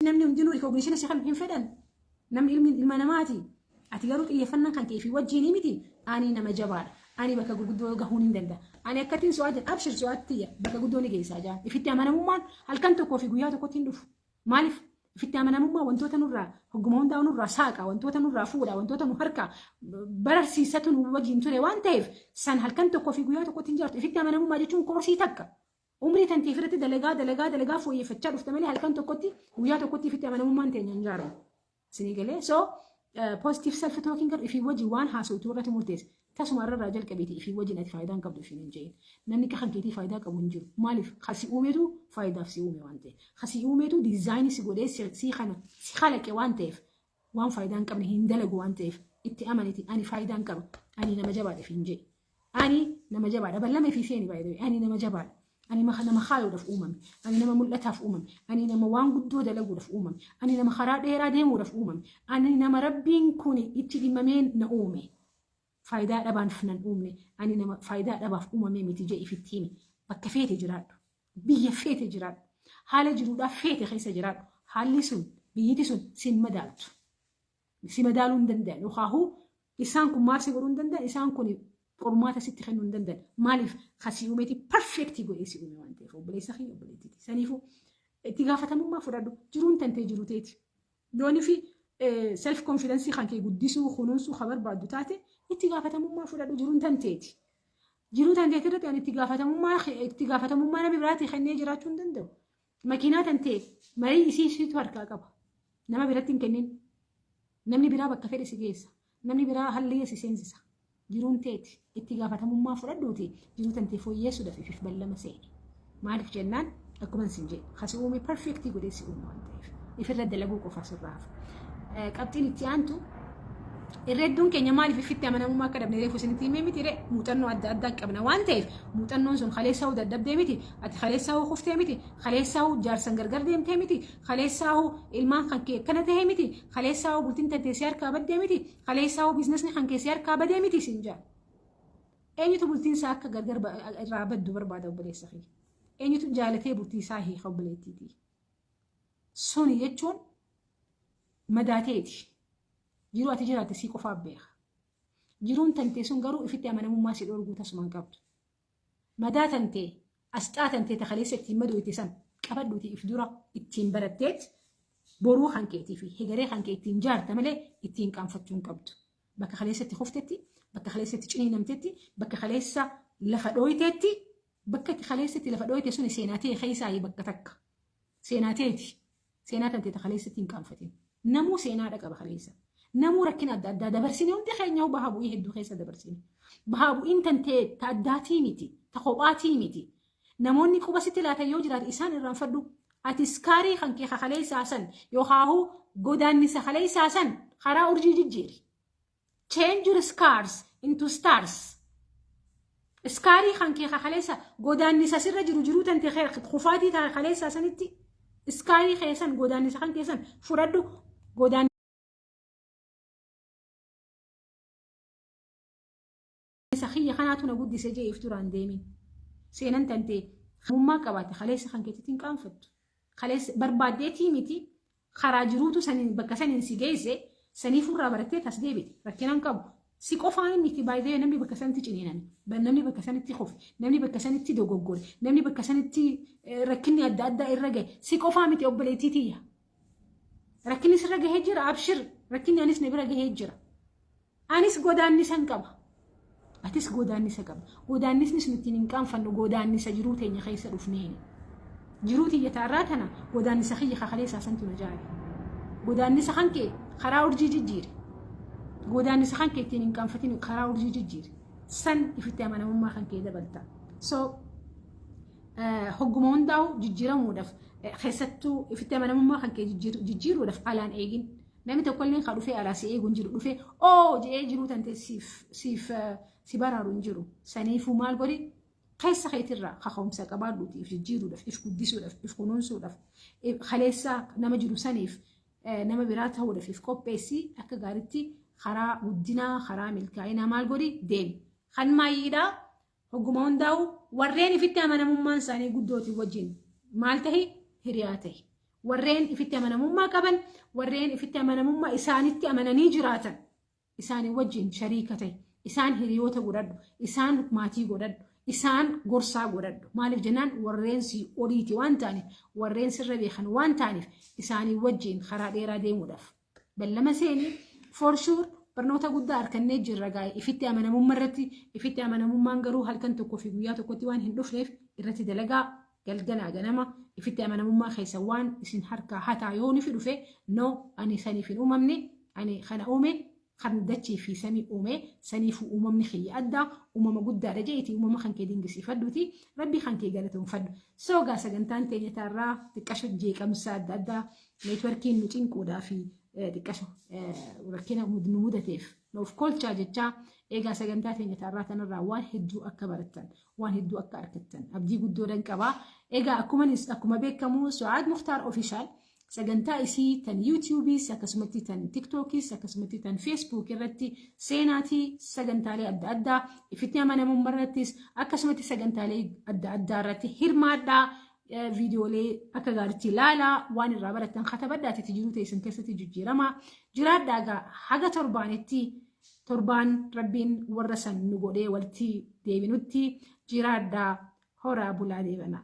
Namni hundinuu recognition si kan hin fedhan. Namni ilmi ilma namaati. Ati garuu xiyyeeffannaan kan kee fi wajjin miti. Ani nama jabaadha. Ani bakka gurguddoo gahuun hin danda'a. Ani akkattiin su'aa jedha. Abshir su'aatti bakka guddoo ni geessaa jaan. Ifitti amanamummaan halkan tokkoo fi guyyaa tokkotti hin dhufu. Maaliif? Ifitti amanamummaa wantoota nurraa hogguma hundaa nurraa saaqa, wantoota nurraa fuudha, wantoota nu harkaa bararsiisatu nu wajjin ture waan ta'eef san halkan tokkoo fi guyyaa tokkotti hin jiraatu. Ifitti amanamummaa jechuun koorsii takka. Umrii tantee irratti dalagaa dalagaa dalagaa fooyyeffachaa dhufte malee halkan tokkotti guyyaa tokkotti ifitti amanamummaan teenya hin jaaramu. Isinii galee? So positive self talking garuu ifii wajjin waan haasoftu irratti murteessa. Tasuma irraa jalqabeeti ifii wajjin ati faayidaa hin qabdu ifiin hin jedhin. Namni akka kan keetii faayidaa qabu hin jiru. Maaliif? Kasi uumetu faayidaaf si uume waan ta'eef. Kasi uumetu diizaayinii si godhee si kana si kalaqe waan ta'eef, waan faayidaa hin qabne hin dalagu waan ta'eef, itti amaniti, ani faayidaa hin qaba. Ani nama jabaadha ifiin jedhi. Ani nama jabaadha. Ballama ifii seeni baay'ee. Ani nama jabaadha. Ani nama kaayoodhaaf uumame. Ani nama mul'ataaf uumame. Ani nama waan guddoo dalaguudhaaf uumame. Ani nama karaa dheeraa deemuudhaaf uumame. Ani nama Rabbiin kun itti dhimmamee na uume. Faayidaa dhabaaf nan uumne. Ani nama faayidaa dhabaaf uumame miti jee ifitti himi. Bakka feete jiraadhu. Biyya feete jiraadhu. Haala jiruudhaaf feete keessa jiraadhu. Haalli sun, biyyiti sun sin madaaltu. Si madaaluu hin danda'an. Yookaahuu isaan kun maal si godhuu hin danda'an, isaan kun qormaata sitti kennuu hin danda'an. Maaliif? Kasii uumeeti perfect godhee si uume waan ta'eef, obboleessa kiyya, obboleettiiti. Saniifuu itti gaafatamummaa fudhadhu. Jiruun tantee jiru teeti. Yoonii fi self confidence kan kee guddisuu, kunuunsuu kan barbaaddu taate, itti gaafatamummaa fudhadhu, jiruun tanteeti. Jiruu tanteeti irratti ani itti gaafatamummaa nama biraatii kennee jiraachuu hin danda'u. Makiinaa tantee marii isii situ harkaa qaba. Nama biratti hin kennin. Namni biraa bakka fedhe si geessa. Namni biraa hallayya si seensisa. Jiruun teeti. Itti gaafatamummaa fudhadhuuti jiruu tantee fooyyeessuudhaaf ifiif ballama seeni. Maaliif jennaan, akkuma sin jedhe, kasi uume perfect godhee si uume waan ta'eef. Ifirra dalaguu qofa sirraa hafa. Qabxiin itti aantu, irreedduun keenya maaliif ifitti amanamummaa akka dhabne reefu isinitti himee miti ree? Muuxannoo adda addaa qabna waan ta'eef, muuxannoon sun kaleessaa dadhabdee miti, ati kaleessaa kuftee miti, kaleessaa jaarsan gargar deemtee miti, kaleessaa ilmaan kan kee akkana ta'ee miti, kaleessaa bultiin tantee si harkaa baddee miti, kaleessaa biizinasni kan kee si harkaa badee miti sin jaa. Eenyutu bultiin isaa akka gargar irraa baddu barbaada, obboleessa kiyya? Eenyutu jaalatee bultii isaa hiika, obboleettiiti? Suni jechuun madaateeti. Jiruu ati jiraatte sii qofaaf beeka. Jiruun tantee sun garuu ifitti amanamummaa si dhorguu tasuma hin qabdu. Madaa tantee, asxaa tantee ta kaleessa ittiin madooyte san qabadhuuti if dura ittiin baratteet boruu kan keetii fi hegaree kan kee ittiin jaarta malee ittiin qaanfachuu hin qabdu. Bakka kaleessa itti kuftetti, bakka kaleessa itti ciniinamtetti, bakka kaleessa lafa dhooyteetti, bakka itti kaleessa itti lafa dhooyte suni seenaa ta'e keessaa bakka takka. Seenaa ta'eeti. Seenaa tantee ta kaleessa ittiin qaanfatin. Namuu seenaadha qaba kaleessa. Namuu rakkina adda addaa dabarsine, hundi keenya bahaa bu'ii hedduu keessa dabarsine. Bahaa bu'iin tantee ta addaatii miti, ta kophaatii miti. Namoonni quba sitti laatan yoo jiraate isaan irraanfadhu. Ati scar kan kee kaleessaa san yookaan godaannisa kaleessaa san karaa urjii jijjiiri. Change your scars into stars. Scar kan kee kaleessa, godaannisa sirra jiru, jiruu tante kufaatii kaleessaa sanitti, scar keessan, godaannisa kan keessan fudhadhu, godaannisa kiyya kanaatu na guddise jee if duraan deemin. Seenan tantee mummaa qabaatte kaleessa kan keetitti hin qaanfattu. Kaleessa barbaaddeetii miti, karaa jiruutu saniin bakka saniin si geesse, sanii furraa barattee tas deebite rakkinaan qabu. Si qofaan miti baay'ee namni bakka sanitti ciniiname, namni bakka sanitti kufe, namni bakka sanitti dogoggore, namni bakka sanitti rakkinni adda addaa irra gahe si qofaa miti, obboleettii tiyya. Rakkinni sirra gahee jira, abshir, rakkinni anis na bira gahee jira. Anis godaannisa qaba. Atis godaannisa qabda. Godaannisni sun ittiin hin qaanfannu, godaannisa jiruu teenya keessa dhufneeni. Jiruu tiyya taarraa tana godaannisa kiyya kakaleessaa santu na jaale. Godaannisa kan kee karaa urjii jijjiiri. Godaannisa kan kee ittiin hin qaanfatin, karaa urjii jijjiiri. San ifitti amanamummaa kan kee dabalta. So hogguma hundaa'u jijjiiramuudhaaf, keessattuu ifitti amanamummaa kan kee jijjiiruudhaaf alaan eegin. Namni tokko illee kan dhufee alaa si eegu hin jiru. Dhufee oo jedhee jiruu tante siif si baraaru hin jiru. Saniifuu maal godhi? Keessa keetirraa kaka'umsa qabaadhuuti if jijjiiruudhaaf, if guddisuudhaaf, if kunuunsuudhaaf, kaleessaa nama jiru saniif nama biraa ta'uudhaaf if qopheessi. Akka gaariitti karaa guddinaa, karaa milkaa'inaa maal godhi? Deemi. Kan maayyiidhaa, hogguma hundaa'u warreen ifitti amanamummaan isaanii guddootii wajjin maal tahi? Hiriyaa tahi. Warreen ifitti amanamummaa qaban, warreen ifitti amanamummaa isaanitti amananii jiraatan, isaanii wajjin shariika ta'e, isaan hiriyoota godhadhu, isaan maatii godhadhu, isaan gorsaa godhadhu. Maaliif jennaan, warreen si oliiti waan ta'aniif, warreen sirra beekan waan ta'aniif, isaanii wajjin karaa dheeraa deemuudhaaf ballama seeni. For sure barnoota guddaa harkannee jirra gaa'e ifitti amanamummaa irratti. Ifitti amanamummaan garuu halkan tokkoo fi guyyaa tokkotti waan hin dhufneef, irratti dalagaa galgalaa ganama. Ifitti amanamummaa keessa waan isin harkaa hataa yoo ni dhufe, no, ani saniif hin uumamne, ani kana uume kan dachii fi samii uume, saniifuu uumamni kiyya addaa, uumama guddaadha jeeti uumama kan kee dingisiifadhuuti rabbii kan kee galatoonfadhu. So gaa sagantaan teenya taarraa xiqqasho jeeqamsa adda addaa, networkiin nu cinquudhaa fi xiqqasho rakkina nu mudateef nuuf kolchaa jechaa, egaa sagantaa teenya taarraa tanarraa waan hedduu akka barattan, waan hedduu akka argattan abdii guddoodhan qabaa. Egaa akkuma beekamu, Su'aad Muktaar Official sagantaa isii tan YouTubeis, akkasumatti tan TikTokis, akkasumatti tan Facebook irratti seenaatii sagantaalee adda addaa ifitti amanamummaa irrattis, akkasumatti sagantaalee adda addaa irratti hirmaadhaa. Viidiyoolee akka gaariitti ilaalaa, waan irraa barattan katabadhaatitti jiruu teessan keessatti jijjiiramaa jiraadhaa. Gaa haga torbaanitti, torbaan rabbiin warra san nu godhee walitti deebinutti, jiraadhaa, horaa bulaa, deebana.